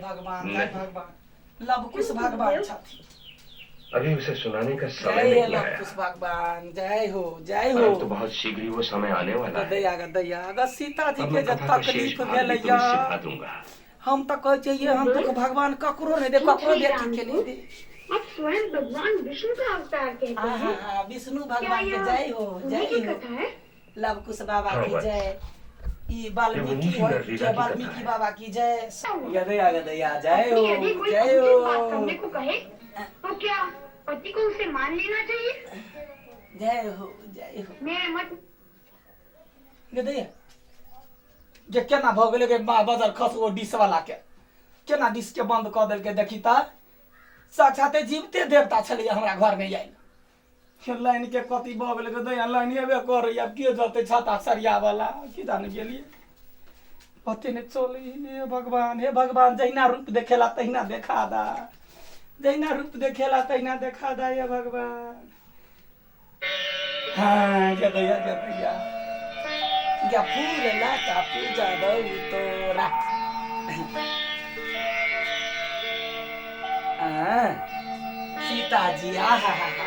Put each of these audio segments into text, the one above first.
भगवान जय नहीं। भगवान लव कुश क्यों भगवान गुरुदेव? छथिन। अभी उसे सुनाने का समय जय नहीं लव आया, कुश भगवान, जय हो जय हो। परंतु बहुत शीघ्र ही वो समय आने वाला है। गदैया गदैया अगर सीताजी अब के मैं जे कथा का शेष तकलीफ भाग भी भेलैया तुम्हें सिखा दूंगा। हम तऽ कहै छियै एहन दुख भगवान ककरो नहि दे, क्यों ककरो श्री बेटी राम के को नहि दे। आप स्वयं भगवान विष्णु का अवतार कहते आहा हैं, हा, विष्णु क्या भगवान के यह जय हो उन्हीं जय की हो। कथा है? लव कुश बाबा हाँ की वत्स, जय, ई ये वाल्मीकि उन्हीं की हो नरलीला के की कथा वाल्मीकि है। बाबा की जय। हुआ? गदैया गदैया जय पत्नी हो यदि कोई जय अनुचित बात हो करने को कहे तो क्या पति को उसे मान लेना चाहिए? जय हो जय हो। मेरे मत गदैया जे केना भऽ गेलै गे बजर खस ओ डिश वाला के केना डिश के बंद कऽ देलकै देखी तऽ साक्षाते जीवते देवता छलैया हमरा घर में आयल। फेर लाइन के कथी भऽ गेलै गे दैया, लाइन एबे करैया, आब के जलतै छाता सरिया वाला की जाने गेलियै पते नहि चलै। हे भगवान हे भगवान, जहिना रूप देखेला तहिना देखा दा, जहिना रूप देखेला तहिना देखा दा हे भगवान। हाँ गे दैया गे दैया गे फूल लाका पूजा दौ तोरा। हाँ, सीताजी आहा हा हा,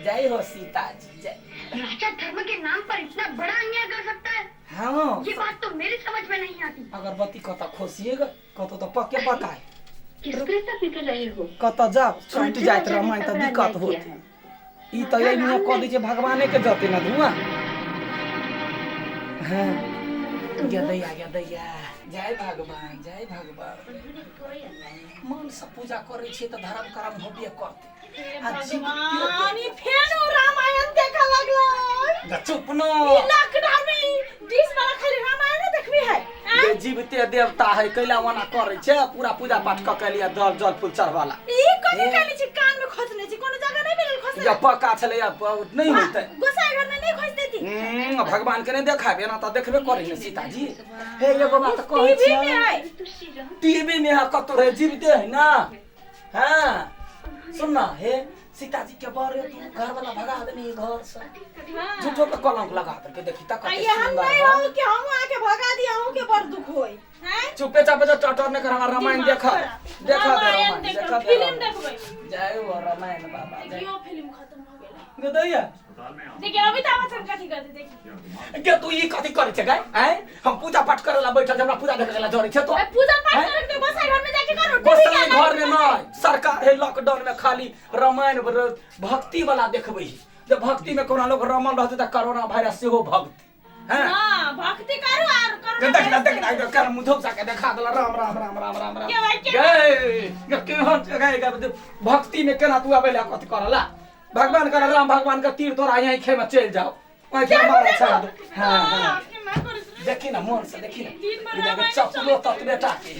जय हो सीताजी जय। राजा धर्म के नाम पर इतना बड़ा अन्याय कर सकता है? हाँ ये बात तो मेरी समझ में नहीं आती। अगरबत्ती कतऽ खोसिएगा, कतऽ तऽ पक्के पकाए। किसके साथ निकल रहे हो? कतऽ जाओ कौन छूटि से जाइत राजा ने रामायण इतना तऽ बड़ा दिक्कत अन्याय होत। किया है? ई तऽ राजा एहिमे राम कऽ ने दै छै भगवाने के जते ने धुआं। हाँ तो गे वो दैया गे दैया जय भगवान जय भगवान। उन्होंने कोई अन्याय नहीं। मन से पूजा करै छियै तऽ धर्म कर्म होबे करतै। हे आ जीविते भगवान, ई देवता फेर ओ रामायण देखऽ लगलै। गे चुप न। ई लॉकडाउन में ई डिश वाला खाली रामायण देखबी है। गे जीविते देवता है कैला ओना करै छै, पूरा पूजा पाठ कऽ के लिए जल जल फूल चढ़वाला। ई कथी हे। कहली छी कान में खोसने छी, कोनो जगह नहीं मिलल खोसने। या पक्का छलै या नहि होइतै। गोसाई घर में नहीं खोस देती। भगवान के नहि देखाबे ना तऽ देखबे करै ने सीताजी। हे एगो बात कहै टीवी में छियै, है। तो श्री राम टीवी में है कतौ रहे जीविते है ना। हाँ सुन ना, हे सीताजी के बड़े तू घर वाला भगा देनी घर से, हाँ। झूठो के कलंक लगा देलकै। देखी तऽ आ कते ये हम सुंदर नहीं है। हो कि हम आके भगा दिया हूं के बड़ दुख होई। हैं? चुपे चापे जो टटर ने कर हमरा रामायण दिमाग देखा खराब। देखा दे रामायण रामायण देखब, देखा दे फिल्म रामायण। देखबै। जय हो रामायण बाबा जय। देखियो फिल्म खत्म हो गेलै। गदैया देखिए अभी तो आवाज हम कथी करते देखिए। गे तू ई कथी करै छै गै? आँय हम पूजा पाठ करे ला बैठल छी, हमरा पूजा देखे ला जरै छै तो। ए, पूजा पाठ हैं? करे के गोसाई घर में जाके करो, टीवी गोसाई के घर में नहीं, सरकार है लॉकडाउन में खाली रामायण भक्ति वाला देखबै। जब भक्ति में कोनो लोग रमल रहतै तऽ कोरोना वायरस सेहो भक्ति। हैं? हां, भक्ति करू आर करू। देख ना, देख ना, कर मुंह धोप के देखा देला राम राम राम राम राम राम। के भाई, के गए, गे केहन छै गए, गे, भक्ति में केना तू आबै ला कथी करला? भगवान कर राम भगवान के तीर तोरा यहीं खे में चलि जाओ। ओहि के मारे छाड़ दो। हाँ, हाँ। केना करै छै? देखी ना मन से देखी ना। दिन भर ई देख, रामायण चप्पलो चलै ततबे टा के।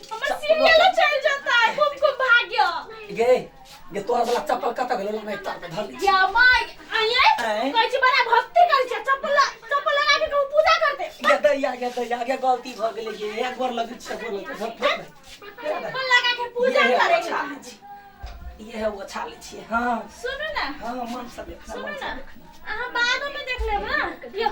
हमर चप्पलो सीरियल चलि जेतै, खूब खूब भाग्य। गे गे तोरा वाला चप्पल कतऽ गेलो? नहीं तर पे धर ली। या my, आइए आँय? कहै छी बड़ा भक्ति करै छै, चप्पल चप्पल लगा के कहू पूजा करते। गे दैया गे दैया गे गलती भऽ गेलै गे, एक गोर लगै छै, गोर लगै छै, फेर दे, फेर दे। चप्पल लगा के पूजा ये है करै ओछा लै छी, ये है ओछा लै छियै। हाँ सुनू ना, हाँ मन से देखना, सुनू मन से ना, देखना। अहाँ बाद में देख लेब ना। यो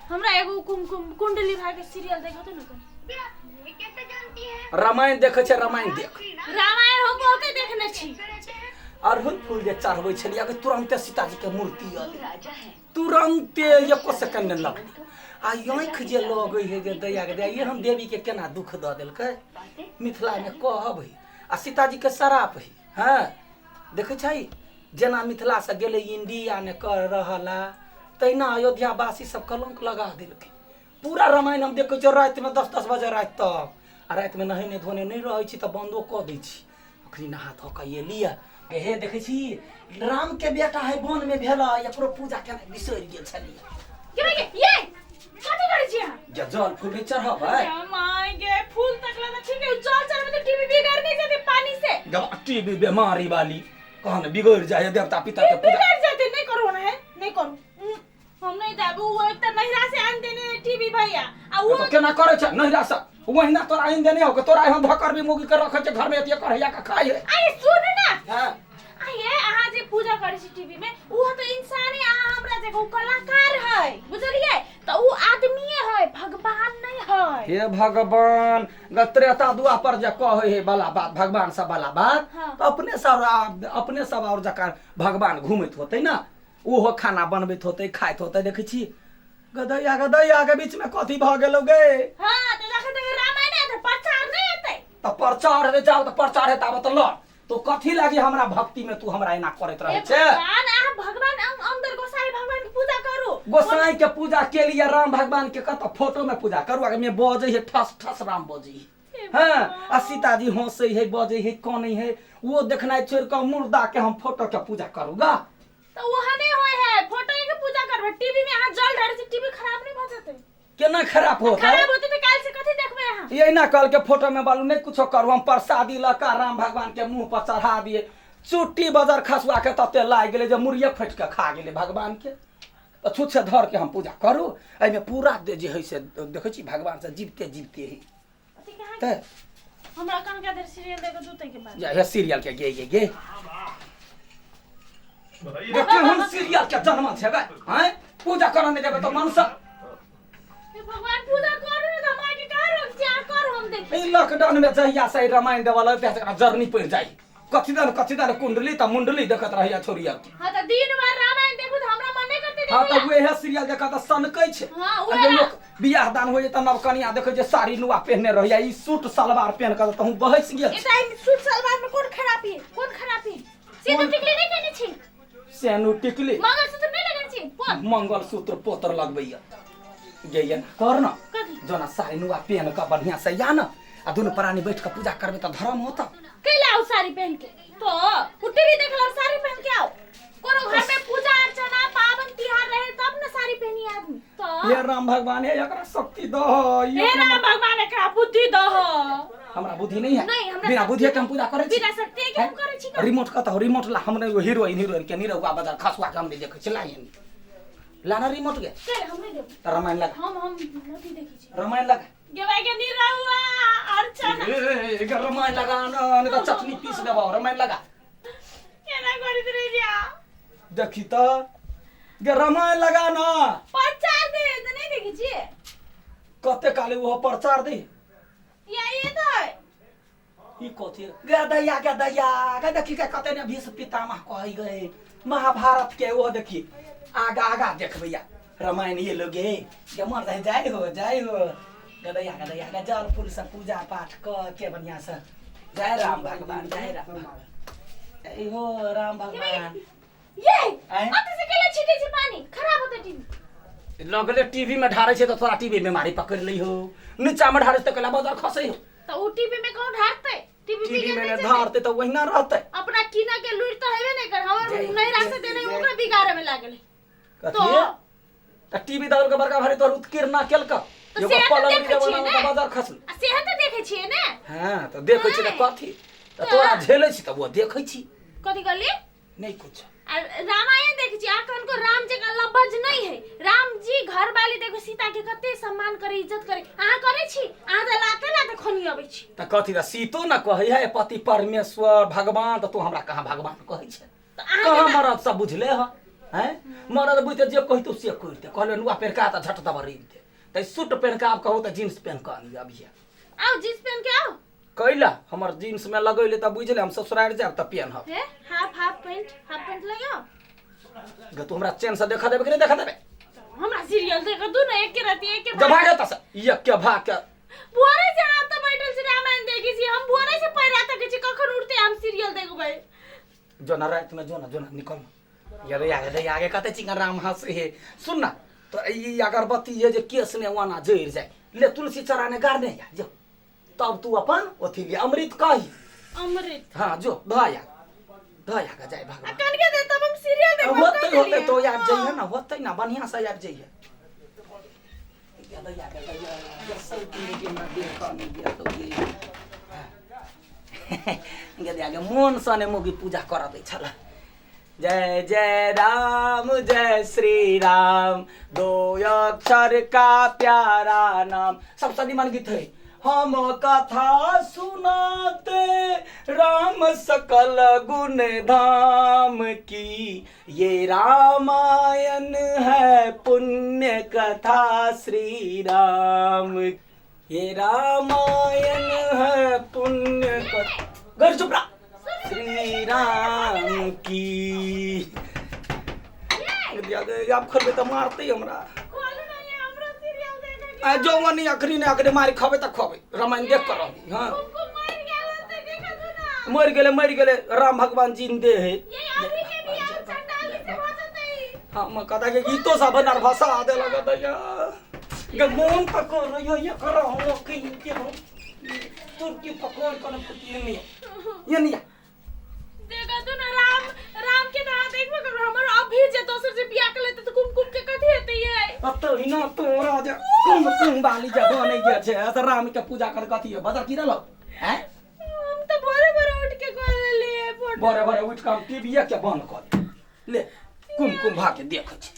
हमरा एगो कुमकुम कुंडली भाई के सीरियल देखो तो न कनी। ये कैसे जानती है? रामायण देखै छै, रामायण देख। रामायण हम बहुते देखने छी। अड़हुल फूल जे चढ़बै छलियै कि तुरन्ते सीताजी के मूर्ति अलै, राजा है तुरन्ते एको सेकंड नहि लगलै। आ आँखि जे लगै है गे दैया के दैया, ये हम देवी के केना दुख दऽ देलकै। मिथिला में कहब है आ सीताजी के श्राप है। हाँ देखै छै जेना मिथिला से गेलै इंडिया ने कर रहला, तहिना अयोध्यावासी सब कलंक लगा देलकै। पूरा रामायण हम देखै छियै रातिमे 10-10 बजे राति तक, आ रातिमे नहेने धोने नहि रहै छी तऽ बन्दो कऽ दै छी। अखनी नहा धो कऽ एलियै। हे देखै छी राम के बेटा है वन में भेलै, एकरो पूजा केनाइ बिसरि गेल छलियै। के भाई के ये कथी करै छी अहाँ? जे जल फूल नहि चढ़बै। गे my गे, फूल तकला तऽ ठीक है, जल चढ़बै तऽ टीवी बिगड़ नहि जेतै पानी से? जब टीवी बेमारी वाली कहन बिगड़ जाइ है देवता पितर के पूजा बिगड़ जेतै। नहि करू ना है, नहि करू। हम नहीं देब। उ एक तऽ नहिरा से आन देने टीवी भैया, आ उ तो केना करै छै नहिरा से? ओहिना तोरा आनि देने हो के तोरा एहन धकर भी मुगी के रखै छै घर में, एतिए करैया के खाइ है। अरे सुन ना, हाँ। ये अहाँ जे पूजा करै छी टीवी में उ तऽ इंसाने अहाँ हमरा जगह उ कलाकार है बुझलियै तऽ उ आदमीये है भगवान नहीं है। हे भगवान, त्रेता दुआ पर जे कहै है वाला बात, भगवान सब वाला बात। हाँ। तऽ अपने सब और जकाँ भगवान घूमैत होतै ना, ओहो खाना बनबैत होतै, खाइत होतै। देखै छी गदैया गदैया के बीच में कथी भऽ गेलौ गे? हाँ, तऽ जखन तक रामायण एतै प्रचार नहीं एतै। तऽ प्रचार हेतै, जाउ तऽ प्रचार हेतै आब तऽ लड़ तो कथी लागी हमरा भक्ति में तू हमरा एना करैत रहै हे छै? भगवान, अहाँ भगवान अंदर गोसाई भगवान के पूजा करू। गोसाई के पूजा के लिए राम भगवान के कत फोटो में पूजा करू? अगर में बजै है ठस ठस राम बजै है। हाँ, आ सीताजी हंसै है, बजै है, कनै है, वो देखनाइ छोड़ि कऽ मुर्दा के हम फोटो के पूजा करूगा? तऽ वहाँ नहीं होय है, फोटो के पूजा करबै। टीवी में अहाँ जल ढारै छी, टीवी खराब नहीं भऽ जेतै? केना खराब होतै? खराब होतै तऽ काल्हि से कथी देखबै अहाँ? ये ना कल के फोटो में बालू नहीं कुछो करू, हम प्रसादी लऽ कऽ राम भगवान के मुंह पर चढ़ा दिए। चुट्टी बजर खसुआ के तते लागि गेलै जे मुड़िए फटि कऽ खा गेलै भगवान के। तऽ छुच्छे धर के हम पूजा करू? एहिमे पूरा जे है से देखै छी भगवान से जीवते जीवते है। अथी कहाँ? तऽ हमरा कन के देर सीरियल देखो दू के बाद। जा हे सीरियल के गे गे गे गे, केहन सीरियल के जन्म छै बे? आँय, पूजा करऽ नहि देबै तऽ मनसा। हे भगवान, पूजा करू ने तऽ हम आके कहाँ रोक छी? अहाँ करू, हम देखी। ई लॉकडाउन में जहिया से ई रामायण देवल तहिया से एकरा जर्नी पड़ि जाइ, कथी दन कथी दन कुंडली तऽ मुंडली देखत रहैया छोरी आर के। हाँ, तऽ दिन भर रामायण देखू तऽ हमरा मन नहीं करते हाँ, देखै तऽ ला। उएह सीरियल देखत तऽ सनकै छै। हाँ, आ उएह जे लोक बियाह दान होइ तऽ नव कनिया देखै जे साड़ी नुआ पहिनने रहैया, ई सूट सलवार पहिन कऽ तऽ बहसि गेल ई तऽ सूट सलवार में कोन खराबी है? कोन खराबी है? सिंदूर टिकली नहीं केने छी? सेनु टिकली। मंगलसूत्र नहीं लगेने छी? कोन मंगलसूत्र पोतर लगबैया गेया कर न। कथी? जोना साड़ी नुआ पहिन कऽ बढ़िया से या न, आ दुनू प्राणी बैठ कऽ पूजा करबै तऽ धर्म होता। कैला आओ साड़ी पहन के? तो उ टीवी देखला साड़ी पहन के आओ? कोनो घर में पूजा अर्चना पावन तिहार रहे तब न साड़ी पहनी आदमी तो। हे राम भगवान, हे एकरा शक्ति दह। हे राम भगवान, एकरा बुद्धि दह। हमरा बुद्धि नहीं है? नहीं, हमरा बिना शक्ति बुद्धि के हम पूजा करै छी? बिना शक्ति के हम करै छी का? रिमोट कतऽ हो? रिमोट ला। हम नहीं हीरोइन हीरोइन के निरहुआ बाजार खसुआ के हम नहीं देखै छी। ला एनी, ला ना रिमोट के। चल, हम नहीं देब। तऽ रामायण लगा। हम नहीं देखै छी। रामायण लगा। गे भाई के निरहुआ अर्चना। ए, ए, ए, रामायण लगा न, नहीं तऽ चटनी पीस देबौ। रामायण लगा। केना करैत रहि जा? देखी तऽ गे, रामायण लगा न। प्रचार दे तऽ नहीं देखै छियै? कते काले ओहो प्रचार दे। या ये तऽ ई कथी गे दैया, गे दैया गे, देखी के कते ने भीष्म पितामह कहै गए महाभारत के, ओ देखी आगा आगा देखबैया रामायण ये लोग गे गे मर रहे। जाय हो, जाय हो गे दैया, गे दैया गे, जल फूल से पूजा पाठ क के बढ़िया से। जय राम भगवान, जय राम भगवान, जय हो राम भगवान। ये आँय? अते से केला छीटे छै पानी? खराब होतै टीवी। लगले टीवी में ढारे छै तऽ तोरा टीवी बीमारी पकड़ लै हो, नीचा में ढारे छै तऽ केला बजर खसै हो। तऽ उ टीवी में कहूँ ढारतै? टीवी टीवी में बिगड़ ने जेतै। धारते तऽ वहिना रहतै। अपना कीना के लुरि तऽ हेबे नहि कर हमर। जय- नहीं रास्ते जय- देने जय- ओकरा बिगाड़े में लागल है। कथी? तो तऽ टीवी दौड़ के बड़का भारी तोहर उत्कीर्ण केलक। तऽ एगो से तऽ पलंग देखै छियै जमाना ने। तऽ बजर खसल। आ सेहे तऽ देखै छियै ने। हाँ, तऽ देखै छी तऽ नहि। कथी तऽ तोरा झेलै छी तऽ ओ देखै छी। कथी कहली? नहि कुछ। आ रामायण देखै छी आ कनको राम जकाँ लब्बज नहीं है राम जी। घर वाली देखो सीता के कते सम्मान करे, इज्जत करे। अहाँ करे छी? अहाँ तऽ लाते लाते खनी अबै छी। तऽ कथी तऽ सीतो न कहै है पति परमेश्वर भगवान, तऽ तू हमरा कहाँ भगवान कहै छै? तऽ अहाँ कहाँ केना- मरद सब बुझले ह हैं, मरद बुझते जे कहितो से करिते। कहले नुआ पहिर कऽ आ तऽ झट दबा रिबते, तऽ सूट पहिर कऽ आब कहू तऽ जींस पहिन कऽ आनी अभिये। आउ, जींस पहन के आउ। कैला हमर जींस में लगैले तऽ बुझले हम ससुरारि जायब तऽ पेनहब। हे, half half pant, half pant लगाओ। गे, तू हमरा चैन से देखा देबे कि नहि देखा देबे? हमरा सीरियल देखो दू ने, एक के राति एक के। जब भागे तऽ एक के भाग के। भोरे से अहाँ तऽ बैठल छी रामायण देखै छी, हम भोरे से पैरा तकै छी, कखन उठते हम सीरियल देखबै? जो ना रात में, जो ना, जो ना, निकल ना। ये रे आगे रे आगे, कते चिंगा राम हंसे हे। सुन ना तो, ई अगरबत्ती ये जे केस ने वाना जरि जाए, ले तुलसी चराने गाड़ने या जो, तब तू अपन ओथी ले अमृत कही। अमृत? हाँ, जो धया धया के जाय आ भगवान। कनके दे तब हम सीरियल देखबै। होते होते तो आबि जइहे ना, होते ना, बढ़िया से आबि जइहे। गे दैया, गे दैया, गे सौती के हमरा देखऽ नहि देतौ गे। गे दैया गे, मोन सँ ने मौगी पूजा करऽ दै छल। जय जय राम जय श्री राम, दो अक्षर का प्यारा नाम। सबसँ निमन गीत है। हम कथा सुनाते राम सकल गुण धाम की, ये रामायण है पुण्य कथा श्री राम, ये रामायण है पुण्य कथा। घर चुप रहा। श्री राम की। आब खोलबै तऽ मारतै हमरा। आ जो मनी अखनी ने अखने मारि खबै तऽ खबै, रामायण देख कर रहबी। हाँ मरि गेलै, मरि गेलै, राम भगवान जिंदे है। हम कथा के गीतो सब नर्वस आ दे लगत या गे मोन तक रहियो ये कर हम की के हो तुर्की पकड़ कर पुती नहीं ये नहीं। देखा तो ना राम राम के ना देखबो करू हमर अभी जे दोसर जे बियाह कर लेते त कुमकुम के कथी हेतै ये। अब तो हिना तोरा जे कुमकुम वाली जे बनै जे छै से राम के पूजा कर कथी है बदर की रहलो हैं। हम तो भोरे भोरे उठ के कर लेलिए फोटो। भोरे भोरे उठ के हम टीवी के बंद कर दे ले कुमकुम भा के देखै छी।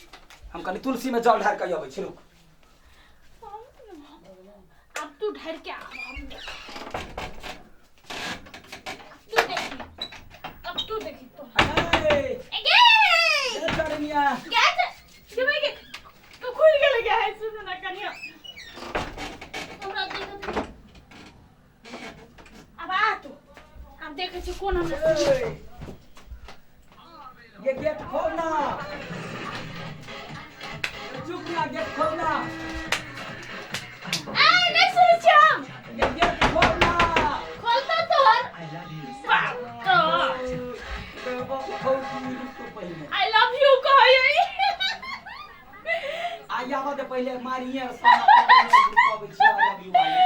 हम कनी तुलसी में जल ढार के अबै छी, रुक। अब तू ढार के आ, हम देख। तू देखी, अब तू देखी तो। ए ए गे चरनिया गे के भाई के तो खुल गेल के है। सुन ना कनिया हमरा देखत। अब आ तू, हम देखै छी कोन हमरा। ये गेट खोल ना, चुप ना, गेट खोल ना। ए नहीं सुनै छी हम। ये गेट खोल ना। खोलता तोहर बाप। पहिले I love you कहै। आ आबऽ दे पहिले मारिए साला। कहबै छी I love you वाले।